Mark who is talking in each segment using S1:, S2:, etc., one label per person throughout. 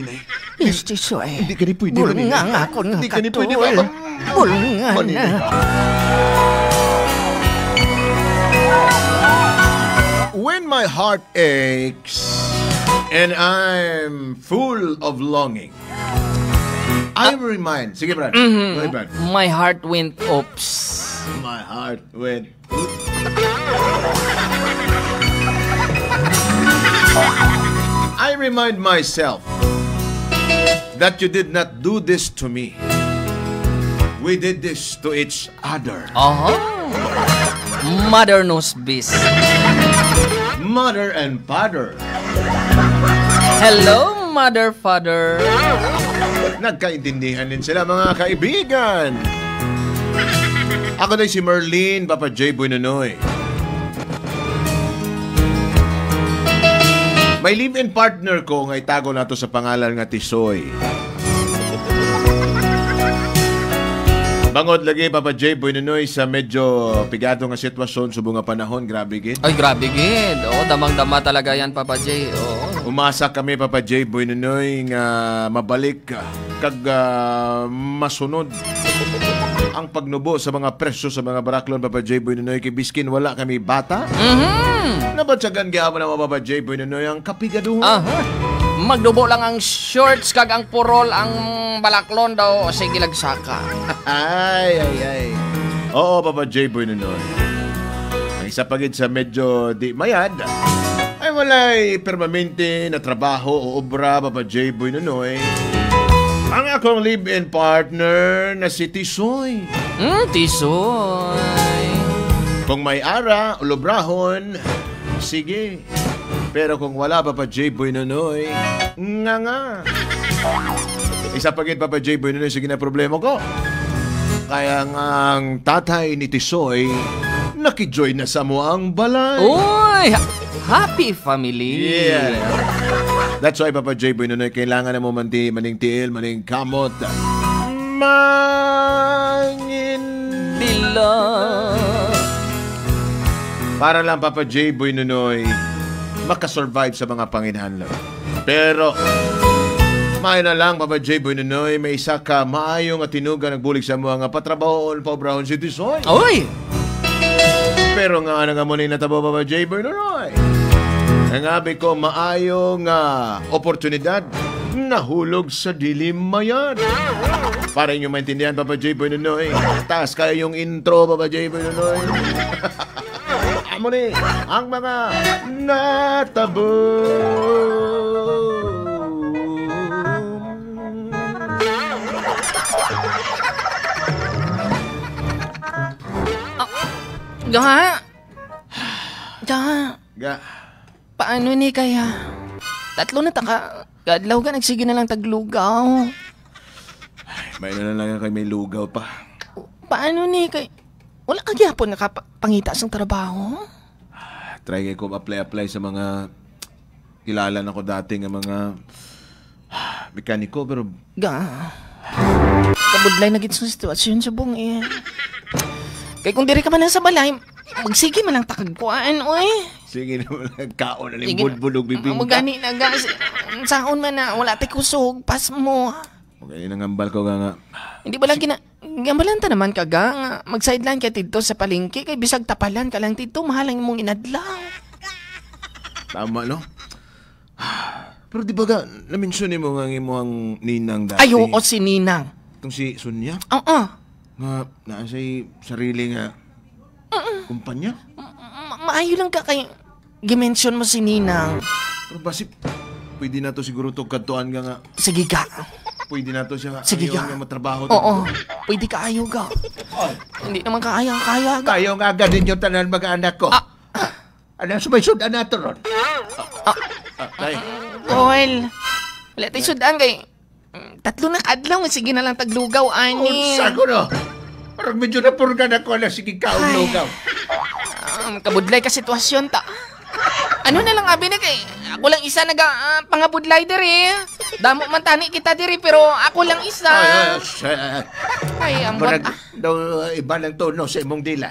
S1: Maninay.
S2: Yes, Tisoy.
S1: Hindi ka ni pwede,
S2: Bulnga
S1: Maninay.
S2: nga ako nga
S1: Hindi ka ni pwede,
S2: katul.
S1: Mama.
S2: Bulnga na.
S1: Maninay. When my heart aches and I'm full of longing, I remind. Sige, Brad. Go ahead, Brad.
S3: My heart went oops.
S1: My heart went. I remind myself that you did not do this to me. We did this to each other.
S3: Aha. Mother knows best.
S1: Mother and father.
S3: Hello, mother, father.
S1: Nagkaintindihan din sila, mga kaibigan. Ako na si Merlin, Papa J. Buenonoy. May live-in partner ko nga itago na to sa pangalan nga Tisoy. Bangod lagi, Papa J. Buenonoy, sa medyo pigado nga sitwasyon sa bunga panahon. Grabe gid.
S3: Ay, grabe gid. Oo, damang-dama talaga yan, Papa J. Oo.
S1: Umasa kami, Papa J. Buenonoy, nga mabalik kag masunod ang pagnubo sa mga presyo sa mga baraklon, Papa J. Buenonoy, kay biskin wala kami bata.
S3: Mhm.
S1: Nabatsagan gihapon na Papa J. Buenonoy ang kapigaduhon.
S3: Aha. Magdubo lang ang shorts kag ang purol ang balaklon daw sige lagsaka.
S1: Ay, ay, ay. Oo, Papa J. Buenonoy. Ang isa pa gid sa medyo di mayad, ay walay permanente na trabaho o obra, Papa J. Buenonoy. Ang akong live-in partner na si Tisoy.
S3: Tisoy.
S1: Kung may ara, ulubrahon, sige. Pero kung wala, Papa J. Buenonoy, nga nga. Isa pa gid, Papa J. Buenonoy, sige na problema ko. Kaya nga ang tatay ni Tisoy, nakijoin na sa mo ang balay.
S3: Uy! Happy family!
S1: Yeah. That's why, Papa J. Buenonoy, kailangan na mo manti, maning tiil, maning kamot. Mangin.
S3: Dila.
S1: Para lang, Papa J. Buenonoy, makasurvive sa mga panginhanlaw. Pero, may na lang, Papa J. Buenonoy, may isa ka maayong at tinugan nagbulig sa mga patrabahoon, paobrahon si Tisoy.
S3: Uy!
S1: Pero nga, ano nga muna yung natabo, Papa J. Buenonoy? Ang abi ko, maayong oportunidad nahulog sa dilim mayan. Para inyo maintindihan, Papa J. Buenonoy, taas kayo yung intro, Papa J. Buenonoy. Amo ni ang mga natabo.
S3: Ga! Ga!
S1: Ga.
S3: Paano ni kaya? Tatlo na taka. Kadlaw ka, nagsige na lang taglugaw.
S1: May na lang kay may lugaw pa.
S3: Paano ni kay... Wala ka gyapon nakapangita sa trabaho?
S1: Try kayo ko apply-apply sa mga kilala na ko dati nga mga mekaniko, pero...
S3: Ga. Kabudlay na gid sa sitwasyon sa buong eh. Kay kung diri ka man lang sa balay, magsige man lang takagkuan, oy.
S1: Sige naman, kaon na lang budbud og bibingka.
S3: Magani na ga. Saon man na, wala tay kusog, pas mo.
S1: Magani nang ambal ko nga.
S3: Hindi ba lang gambalan ta naman ka ga, nga mag-sideline ka dito sa palengke, kay bisag tapalan ka lang dito, mahal ang imong inadlaw.
S1: Tama, no? Pero di ba ga, na-mention mo nga ang imong ninang dati?
S3: Ay, oo, si ninang.
S1: Itong si Sonia?
S3: Oo.
S1: Nga, naa siya'y sarili nga kumpanya?
S3: Maayo lang ka kay gimension mo si ninang.
S1: Pero basip, pwede na to siguro to kadtuan ka nga.
S3: Sige ka.
S1: Pwede na to siya.
S3: Sige
S1: ayaw
S3: ka.
S1: nga matrabaho.
S3: Oo. Pwede ka ayaw ka. Hindi naman kaaya, kaya ka.
S2: Kayo nga agad ninyo tanan mga anak ko. Ano sumay sudan na to ron?
S1: Tay.
S3: Tol. Wala tayo sudan kay... Tatlo na kadlaw. Sige na lang taglugaw, ani.
S2: Unsa ko no? Parang medyo napurga na ko na sige kaong lugaw.
S3: Kabudlay ka sitwasyon ta. Ano na lang abi na kay ako lang isa naga pangabudlay diri. Damo man tani kita diri pero ako lang isa.
S2: Ay,
S3: Ay, ambot.
S2: Marag daw iba lang tono sa imong dila.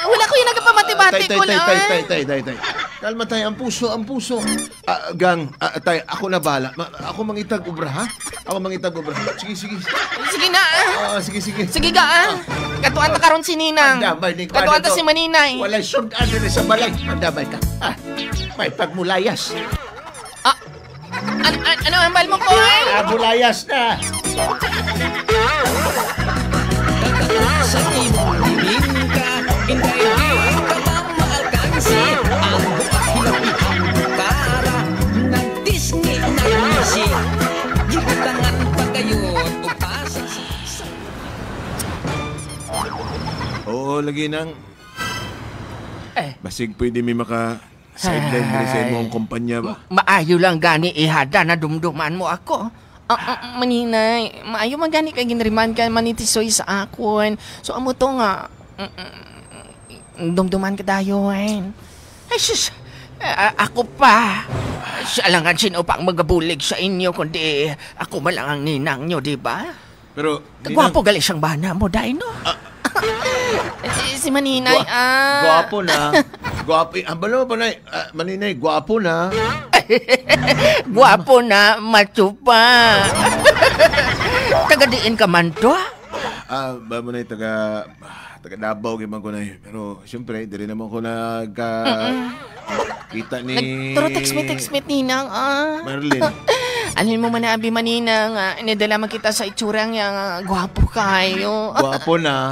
S3: Wala ko yung nagapamati-bati
S2: Tay,
S3: ko
S2: tay,
S3: lang.
S2: tay, tay, tay, tay, tay.
S1: Kalma tay, ang puso, ang puso. Gang, tay, ako na bala. Ako mangitag obra, ha? Ako mangitag obra. Sige, sige.
S3: Sige na ah.
S1: Sige, sige.
S3: Sige ga ah. Katuan ta karon si Ninang.
S2: Andamay ni
S3: Katuan ta si Maninay.
S2: Walay sudan diri sa balay. Andamay ka. Ah, may pagmulayas.
S3: Ah, ano ang bal mo ko eh?
S2: Ah, mulayas na.
S4: Sa imong bibingka, inday di ka maalkansi. Ang buak hilapihan para nagtisngi nagmisi. Gibutangan pagayot o pasa sa
S1: Oo, lagi nang.
S3: Eh.
S1: Basig pwede mi maka sideline diri sa imong kumpanya ba?
S3: Maayo lang gani ihada na dumduman mo ako. Maninay, maayo man gani kay ginriman ka manitisoy sa akon. So amo to nga dumduman ka dayon. Ay sus, ako pa. Siya lang ang sino pang magabulig sa inyo kundi ako man lang ang ninang nyo, di ba?
S1: Pero
S3: Kagwapo gali siyang bana mo, dahil no? Eh, si Maninay, ah.
S1: Gwapo na. Gwapo. Ang balo pa na, Maninay, gwapo na.
S3: Gwapo na, macho pa. Tagadiin ka man to, ah.
S1: Ba mo na taga Davao gyud man ko na. Pero siyempre, diri naman ko nagka kita ni
S3: Pero text me, Ninang, ah.
S1: Marlene.
S3: Alin mo man na, abi Maninang, ah, inidala man kita sa itsurang yang gwapo kayo.
S1: Gwapo na.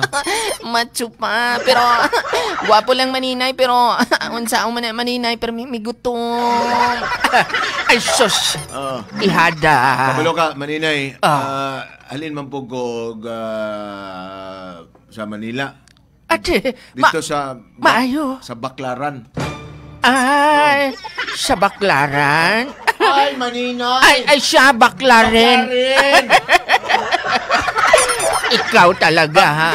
S3: Macho pa. Pero, gwapo lang Maninay, pero, unsa man na Maninay, pero may gutom. Ay, sus. Ihada.
S1: Kabalo ka, Maninay. Alin man po ko sa Manila.
S3: Ate,
S1: dito sa
S3: maayo.
S1: Sa Baclaran.
S3: Ay, sa Baclaran?
S2: Ay, Maninay!
S3: Ay, siya, Baclaran. Ikaw talaga, ha?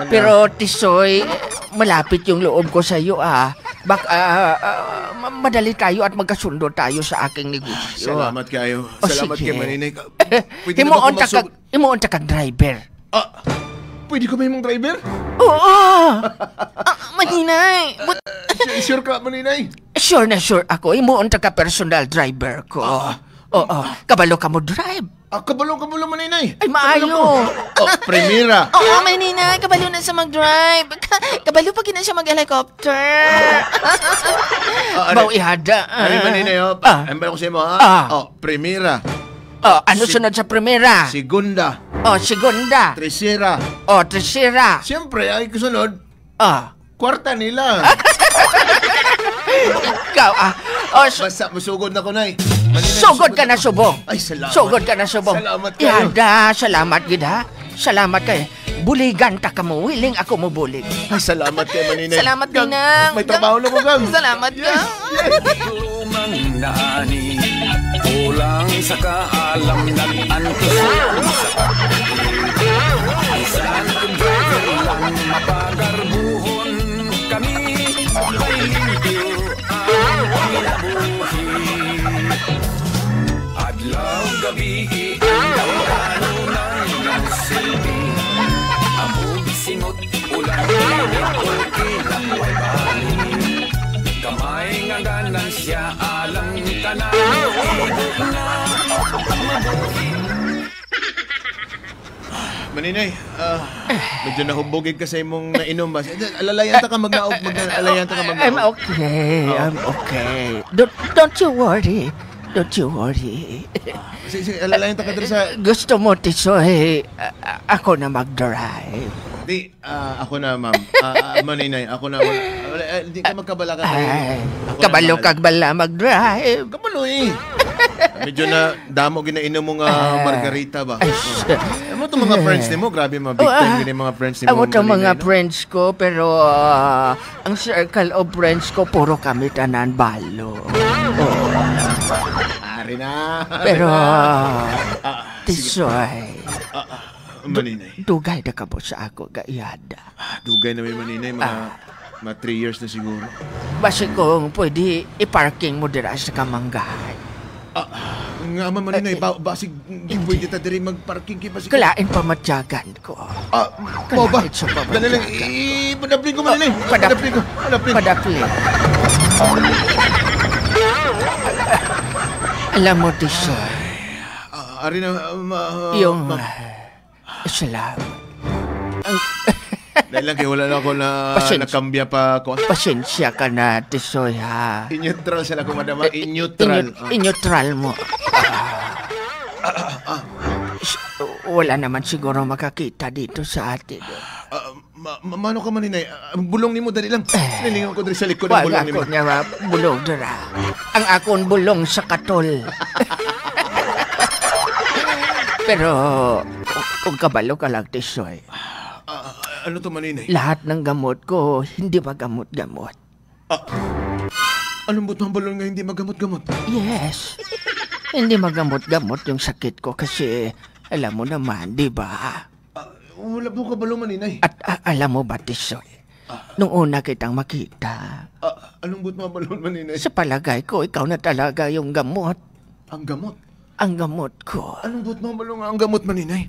S3: Pero, Tisoy, malapit yung loob ko sa iyo, ah. Madali tayo at magkasundo tayo sa aking negosyo.
S1: Salamat kayo.
S3: Oh,
S1: Salamat
S3: sige.
S1: kay Maninay. Pwede na ba
S3: Himuon ta himuon ta kag driver.
S1: Pwede ko ba yung driver?
S3: Oo. Maninay.
S1: Sure ka, Maninay?
S3: Sure na sure ako. Himuon ta ka personal driver ko. Oo. Kabalo ka mo drive.
S1: Kabalo, Maninay.
S3: Ay, maayo.
S1: Oh, primera.
S3: Oo, Maninay. Kabalo na siya mag-drive. Kabalo pa gina siya mag-helicopter. Baw ihada.
S1: Ano, Maninay, oh. Ano ba ako sa imo, ha? Oh, primera.
S3: Oh, ano sunod sa primera?
S1: Segunda.
S3: Oh, segunda.
S1: Tercera.
S3: Oh, tercera.
S1: Siyempre, ay kasunod. Kwarta nila.
S3: Ikaw, ah. Oh,
S1: basta, musugod na ko, Nay.
S3: Sugod ka na, subong.
S1: Ay, salamat.
S3: Sugod ka na, subong.
S1: Salamat kayo.
S3: Ihada, salamat, gid, ha. Salamat kayo. Buligan ta ka mo. Willing ako mo bulig.
S1: Ay, salamat kayo, Maninay.
S3: Salamat, Ninang.
S1: May trabaho na ko, Gang.
S3: Salamat, Gang.
S4: Lumang nani, kulang sa kaalam, nag-antos sa bisan driver lang mapagarbuhon kami, may limpyo ang kinabuhi. Adlaw gabi ang kanunang ng silbi, amog singot ulan init o kinang way bali. Gamay nga ganan siya alang tanan, igo na mabuhi.
S1: Maninay, medyo nahubogig ka sa imong nainom ba? Alalayan ta ka magnaog, alalayan ta ka magnaog.
S3: I'm okay, I'm okay. Don't you worry. Don't you worry.
S1: Sige, alalayan ta ka diri sa...
S3: Gusto mo, Tisoy, ako na mag-drive.
S1: Di, ako na, ma'am. Maninay, ako na. Wala, di ka magkabala ka.
S3: Ay, kabalo kag bala mag-drive.
S1: Kabalo eh. Medyo na damo ginainom mo nga margarita ba? Amo to mga friends nimo, grabe mga big time gini mga friends nimo.
S3: Amo to mga
S1: no?
S3: friends ko, pero ang circle of friends ko puro kami tanan balo. Oh.
S1: Ari na.
S3: Pero Tisoy.
S1: Maninay.
S3: Dugay na ka mo sa ako gaiyada.
S1: Dugay na may Maninay, mga 3 years na siguro.
S3: Basi kung pwede i-parking mo dira sa Kamanggahan.
S1: Nga man maninay, basig di pwede ta diri magparking kay basig.
S3: Kalain pamatyagan ko.
S1: Mo ba?
S3: Kalain sa
S1: Dali lang,
S3: pamatyagan.
S1: Padapli ko maninay. Padapli ko. Padapli.
S3: Padapli. Alam mo, Tisoy,
S1: Ari na,
S3: yung salamat.
S1: Dahil lang kay wala na ako na nakambya pa ko.
S3: Pasensya ka na, Tisoy, ha?
S1: In-neutral sila ko, madama. In-neutral.
S3: In-neutral mo. Wala naman siguro makakita dito sa atin.
S1: Mano ka maninay? Ang bulong nimo dali lang. Nilingon ko diri sa likod ang
S3: Wala
S1: bulong nimo.
S3: ko niya bulong dira. Ang akong bulong sa katol. Pero kung kabalo ka lang, Tisoy,
S1: Ano to maninay?
S3: Lahat ng gamot ko, hindi magamot-gamot.
S1: Anong butong balon nga hindi magamot-gamot?
S3: Yes. Hindi magamot-gamot yung sakit ko kasi alam mo naman, di ba?
S1: Wala po kabalo maninay.
S3: At alam mo ba, Tisoy, nung una kitang makita,
S1: Anong butong balon maninay?
S3: sa palagay ko, ikaw na talaga yung gamot.
S1: Ang gamot?
S3: Ang gamot ko.
S1: Anong butong balon nga ang gamot maninay?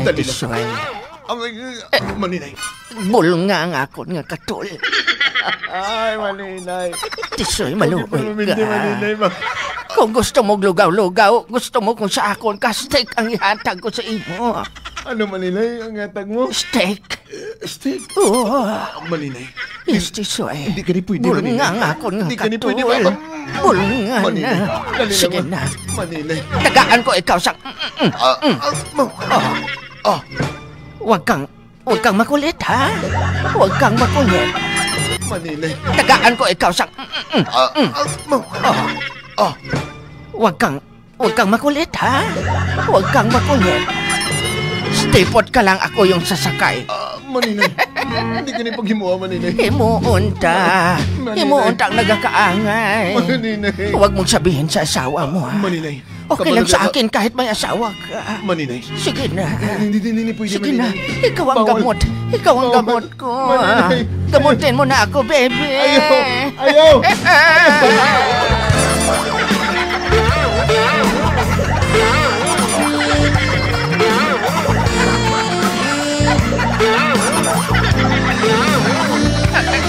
S1: Dali lang.
S3: Tisoy.
S1: Ang maninay.
S3: Bulong nga ang akon nga katol.
S1: Ay, maninay.
S3: Tisoy, maluoy
S1: Hindi
S3: ka.
S1: maninay ba?
S3: Kung gusto mo lugaw-lugaw, gusto mo kung sa akon ka, steak ang ihatag ko sa imo.
S1: Ano maninay ang hatag mo?
S3: Steak.
S1: Steak?
S3: Oo.
S1: Maninay.
S3: Yes, Tisoy.
S1: Hindi ka ni pwede,
S3: Bulong
S1: maninay.
S3: nga ang akon nga
S1: Hindi ka ni pwede,
S3: katol. Bulong nga
S1: Maninay.
S3: na.
S1: Dali lang,
S3: Sige na.
S1: Maninay.
S3: Tagaan ko ikaw sa... Huwag kang makulit, ha? Huwag kang makulit.
S1: Maninay.
S3: Tagaan ko ikaw sa... Huwag kang makulit, ha? Huwag kang makulit. Stipot ka lang, ako yung sasakay.
S1: Maninay. Hindi ka ni paghimuha, Maninay.
S3: Himuunta.
S1: Maninay.
S3: Himuunta ang nagakaangay.
S1: Maninay.
S3: Huwag mong sabihin sa asawa mo, ha?
S1: Maninay.
S3: Okay lang sa akin kahit may asawa ka.
S1: Maninay.
S3: Sige na.
S1: Hindi pwede,
S3: Sige na.
S1: Maninay.
S3: Ikaw ang
S1: Bawal.
S3: gamot. Ikaw ang
S1: Bawal.
S3: gamot ko.
S1: Maninay.
S3: Gamutin mo na ako, baby.
S1: Ayaw. Ayaw.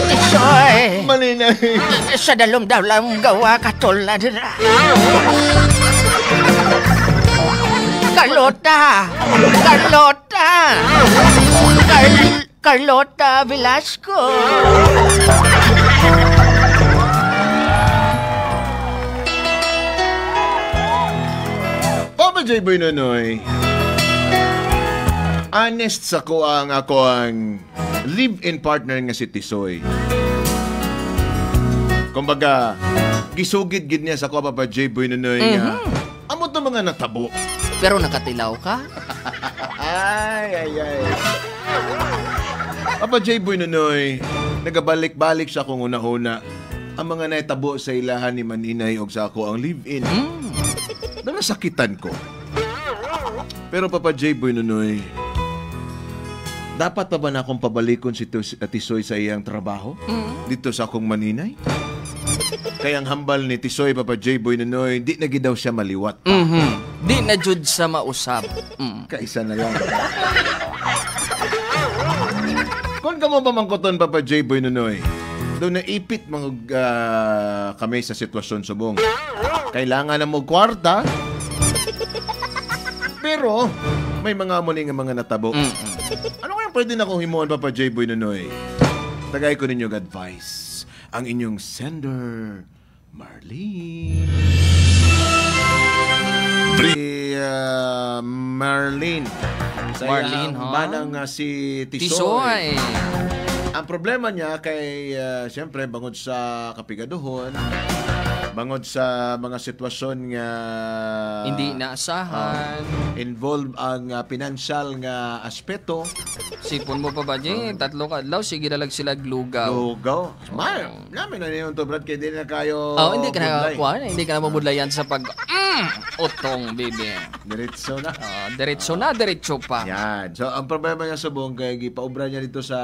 S3: Tisoy.
S1: Maninay.
S3: Sa dalom-dalam gawa katol na dira. Carlota! Carlota! Carlota Velasco!
S1: Papa J. Boy Nonoy, honest sa ko ang ako ang live-in partner nga si Tisoy. Kumbaga, gisugid gid niya sa ko, Papa J. Boy Nonoy, nga amo to mga natabo.
S5: Pero nakatilaw ka?
S1: Ay, ay, ay. Papa J. Boy Nonoy, nagabalik-balik sa akong una-una ang mga naitabo sa ilahan ni Maninay og sa ako ang live-in. Na nasakitan ko. Pero Papa J. Boy Nonoy, dapat pa ba na akong pabalikon si Tisoy sa iyang trabaho? Dito sa akong Maninay? Kaya ang hambal ni Tisoy, Papa J. Boy Nonoy, di na gid daw siya maliwat.
S5: Di na jud sa mausap.
S1: Kaisa na lang. Kung ka mo ba mangkoton, Papa J. Boy Nonoy, doon naipit mga kami sa sitwasyon subong. Kailangan na mo kwarta, pero may mga muli nga mga natabo. Ano kaya pwede na akong himuon, Papa J. Boy Nonoy? Tagay ko ninyong advice. Ang inyong sender, Marlene. Si Marlene. Sa
S5: Marlene,
S1: iyang
S5: ha?
S1: Manang si Tisoy.
S5: Tisoy.
S1: Ang problema niya kay, siyempre, bangod sa kapigaduhon, bangod sa mga sitwasyon nga
S5: Hindi naasahan.
S1: Involve ang pinansyal nga aspeto.
S5: Sipon mo pa ba, Jay? 3 ka adlaw, sige na lang sila glugaw.
S1: Lugaw. Namin na niyon to, Brad, kaya di na kayo
S5: Oh, hindi ka na
S1: budlay.
S5: kuha, hindi ka na mabudlayan sa pag utong, baby.
S1: Diretso na.
S5: Diretso na, diretso pa.
S1: Yan. So, ang problema niya sa buong kay gipaubra niya dito sa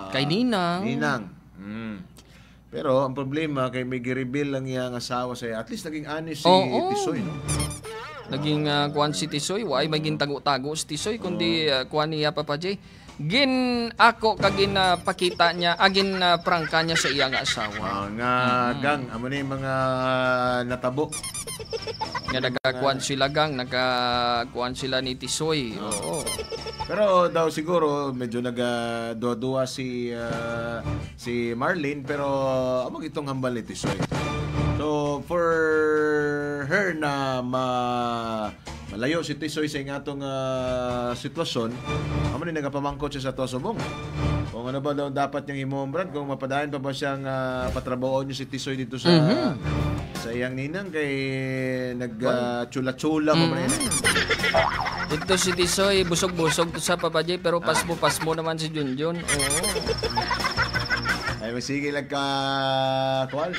S5: Kay Ninang.
S1: Ninang. Pero ang problema kay may gi-reveal lang iyang asawa sa iya. At least naging honest si Tisoy, no?
S5: Naging kuan si Tisoy, way may gintago-tago si Tisoy kundi kuan niya, Papa J. Gin ako kag ginapakita niya, agin prangka niya sa iyang asawa.
S1: Nga gang, amo ni mga natabo.
S5: Nga nagakuan sila gang, nagakuan sila ni Tisoy. Oo.
S1: Pero daw siguro medyo nagaduwa-duwa si si Marlene, pero amo itong hambal ni Tisoy. So for her na malayo si Tisoy sa ingatong sitwasyon, amo ni nagapamangkot siya sa Tosobong. Kung ano ba daw dapat niyang himuon, Brad, kung mapadayon pa ba siyang patrabahoon niyo si Tisoy dito sa sa iyang ninang kay nag-chula-chula pa ba yun?
S5: Dito si Tisoy, busog-busog to sa Papa J, pero pasmo-pasmo naman si Junjun. Oo.
S1: Ay, masige lang ka, kual.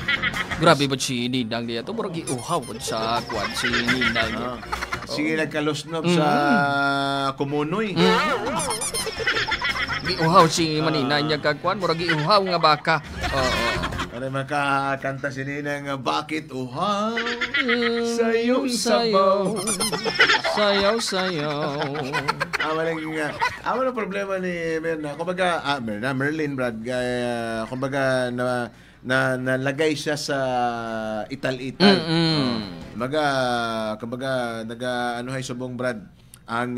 S5: Grabe ba si Ninang niya to? Murag iuhaw ba sa kuan si Ninang niya.
S1: Sige lang kalusnob sa kumunoy.
S5: Giuhaw si Maninay niya kag kuan, murag giuhaw nga baka. Oo.
S1: Para makakanta si Ninang, bakit uhaw sa iyong sabaw.
S5: Sayaw, sayaw.
S1: Walang problema ni Mirna. Kumbaga, Mirna, Merlin, Brad, kaya, kumbaga, na nalagay siya sa ital-ital. Kumbaga, naga, ano hay subong, Brad, ang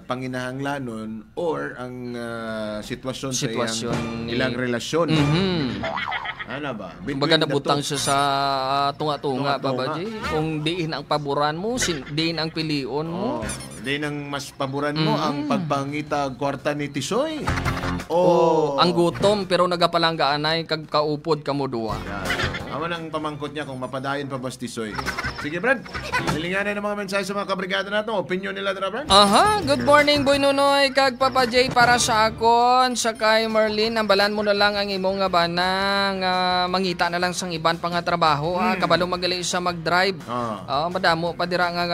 S1: panginahanglanon or ang sitwasyon sa iyang, ilang relasyon. Ano ba?
S5: Kumbaga nabutang siya sa tunga-tunga, Papa J. Kung diin ang paboran mo, diin ang pilion mo.
S1: Oh, diin ang mas paboran mo, ang pagpangita kwarta ni Tisoy.
S5: Oh, ang gutom pero nagapalanggaanay kag kaupod kamo duwa.
S1: Amo nang pamangkot niya kung mapadayon pa ba si Tisoy. Sige, Brad. Hilinganan ng mga mensahe sa mga kabrigada nato. Opinion nila dra, Brad.
S5: Aha, good morning Boy Nonoy kag Papa J, para sa akon sa kay Merlin, ambalan mo na lang ang imong nga bana nga mangita na lang sang iban pa nga trabaho, kabalo magali siya mag-drive. Madamo pa dira nga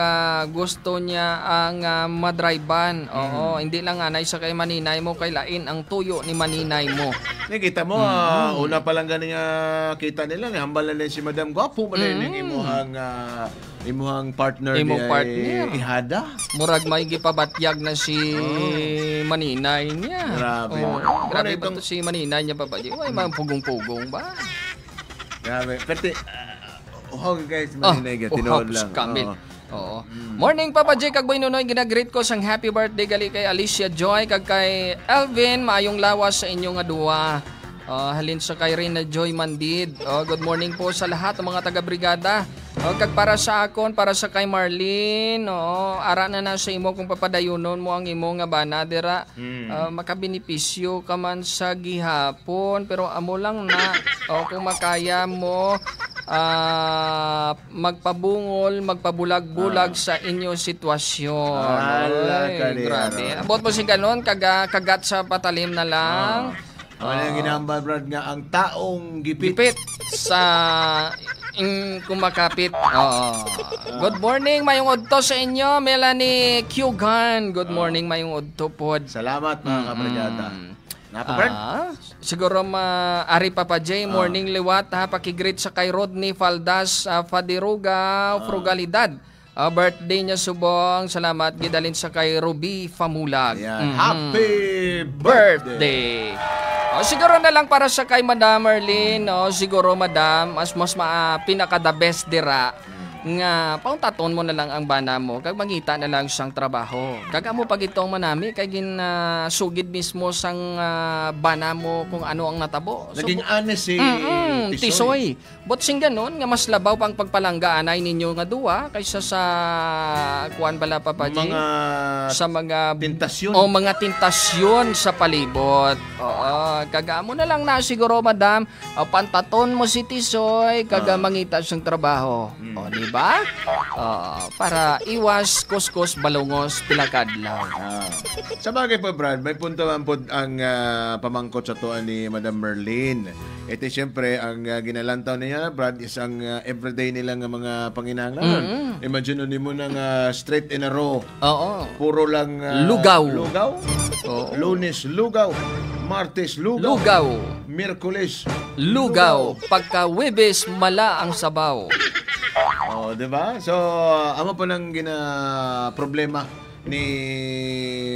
S5: gusto niya ang madrivean. Oo, hindi lang anay sa kay Maninay mo, kay lain ang tuyo ni Maninay mo.
S1: Nakita mo, una pa lang gani nga kita nila, hambal na si Madam Gwapo man mm. imuhang imuhang partner.
S5: Imong partner.
S1: Ihada.
S5: Murag may gipabatyag na si Maninay niya.
S1: Grabe.
S5: Oh, grabe ba to si Maninay niya, Papa J? Uy, mga pugong-pugong ba?
S1: Grabe. Pero, guys, Maninay, tinuod lang.
S5: Kamil. Oo. Morning Papa J kag Boy Nonoy, ginagreet ko sang happy birthday gali kay Alicia Joy kag kay Elvin, maayong lawas sa inyong nga duwa. Halin sa kay Rina Joy Mandid. Good morning po sa lahat ng mga taga-brigada. Kag para sa akon, para sa kay Marlene, ara na na sa imo kung papadayunon mo ang imo nga bana dira. Makabenepisyo ka man sa gihapon, pero amo lang na kung makaya mo magpabungol, magpabulag-bulag sa inyo sitwasyon.
S1: Ay,
S5: grabe. Abot mo si ganon, kagat sa patalim na lang.
S1: Ano yung ginambal, Brad, nga ang taong gipit.
S5: Gipit sa kumakapit. Good morning, mayong udto sa inyo, Melanie Cugan. Good morning, mayong udto pod.
S1: Salamat, mga kabrigada. Napa,
S5: siguro Ari Papa J, morning liwat ha, pakigreet sa kay Rodney Faldas Fadiruga Frugalidad. Birthday niya subong. Salamat gidalin sa kay Ruby Famulag.
S1: Ayan. Happy birthday.
S5: Siguro na lang para sa kay Madam Marlene, siguro Madam, mas pinaka the best dira nga pauntaton mo na lang ang bana mo kag mangita na lang siyang trabaho. Kag amo pag itong manami kay ginsugid mismo sang bana mo kung ano ang natabo.
S1: Naging honest si Tisoy.
S5: Tisoy. But sing ganon nga mas labaw pang pagpalanggaan ay ninyo nga duwa kaysa sa kuan bala Papa J,
S1: mga
S5: sa mga
S1: tentasyon.
S5: O mga tentasyon sa palibot. Oo, kag amo na lang na siguro Madam, pantaton mo si Tisoy kag mangita siyang trabaho. O di ba? ba? Para iwas kuskus balungos pila ka adlaw.
S1: Ah. Sa bagay po, Brad, may punto man po ang pamangkot sa tuwa ni Madam Merlin. Ito siyempre, ang ginalantaw niya, Brad, is ang everyday nilang mga panginahanglanon. Imagine mo nang straight in a row. Puro lang
S5: Lugaw.
S1: Lugaw?
S5: Oo.
S1: Lunes, lugaw. Martes, lugaw.
S5: Lugaw.
S1: Miyerkules.
S5: Lugaw. Pagka Webes, mala ang sabaw.
S1: Oh, 'di ba? So, amo pa nang gina problema ni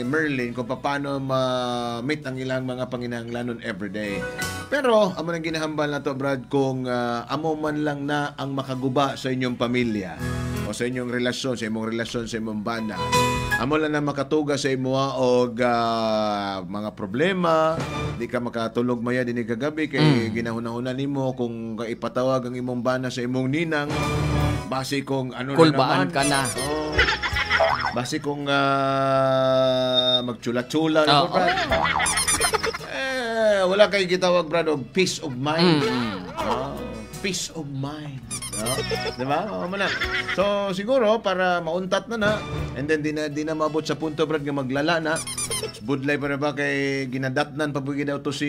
S1: Merlin kung paano ma-meet ang ilang mga panginahanglanon everyday. Pero amo nang ginahambal na to, Brad, kung amo man lang na ang makaguba sa inyong pamilya o sa inyong relasyon, sa imong relasyon sa imong bana. Amo lang na makatuga sa imoha og mga problema, di ka makatulog maya dinhi kagabi kay ginahuna-huna nimo kung ipatawag ang imong bana sa imong ninang, base kung ano na
S5: Kulbaan
S1: naman.
S5: ka na.
S1: Oo. Base kung magtsula-tsula na ko, Brad. Eh, wala kay gitawag, Brad, og peace of mind. Peace of mind. No? Di ba? Oo man na. So, siguro, para mauntat na na, and then di na maabot sa punto, Brad, nga maglala na. Budlay pa na ba kay ginadatnan pa daw to si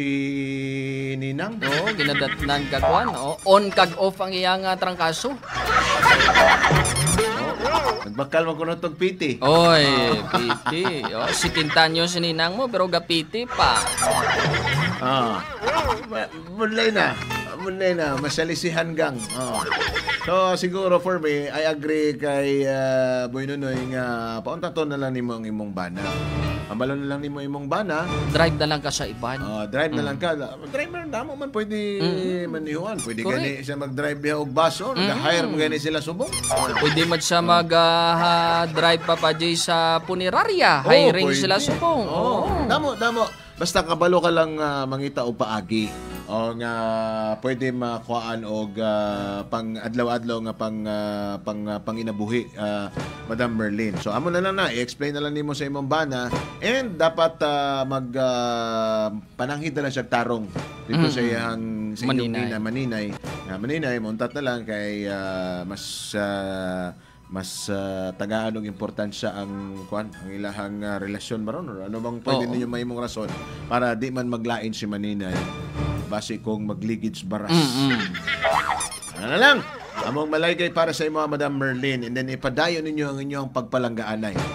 S1: Ninang?
S5: Oo, ginadatnan ka kuan. Oh, on kag off ang iyang trangkaso.
S1: Nagbakal man kuno tog piti.
S5: Oy, piti. Oh, si Quintanyo si ninang mo pero gapiti pa.
S1: Ah. Budlay na. Budlay na. Masalisihan gang. Ah. So, siguro for me, I agree kay Boy Nunoy nga pauntaton na lang nimo ang imong bana. Ambalo na lang nimo imong bana.
S5: Drive na lang ka sa iban.
S1: Oh, drive na lang ka. Driver damo man pwede manihuan. Pwede gani siya mag-drive diha og bus or hire mo gani sila subong.
S5: Pwede man siya mag-drive, Papa J, sa punerarya.
S1: Oh,
S5: Hiring
S1: pwede.
S5: sila subong.
S1: Oh, damo, damo. Basta kabalo ka lang mangita og paagi o nga pwede makuhaan og pang adlaw-adlaw nga pang panginabuhi, Madam Merlin. So amo na lang na i-explain na lang nimo sa imong bana and dapat mag pananghid na lang siya tarong dito sa iyang sa inyong
S5: Maninay.
S1: nina maninay. Na maninay, montat na lang kay mas tagaan og importansya ang kuan, ang ilahang relasyon maron or ano bang pwede ninyo mahimong rason para di man maglain si maninay base kung magligids baras. Ano na lang? Among malaygay para sa imo, Madam Merlin, and then ipadayon ninyo ang inyong pagpalanggaanay.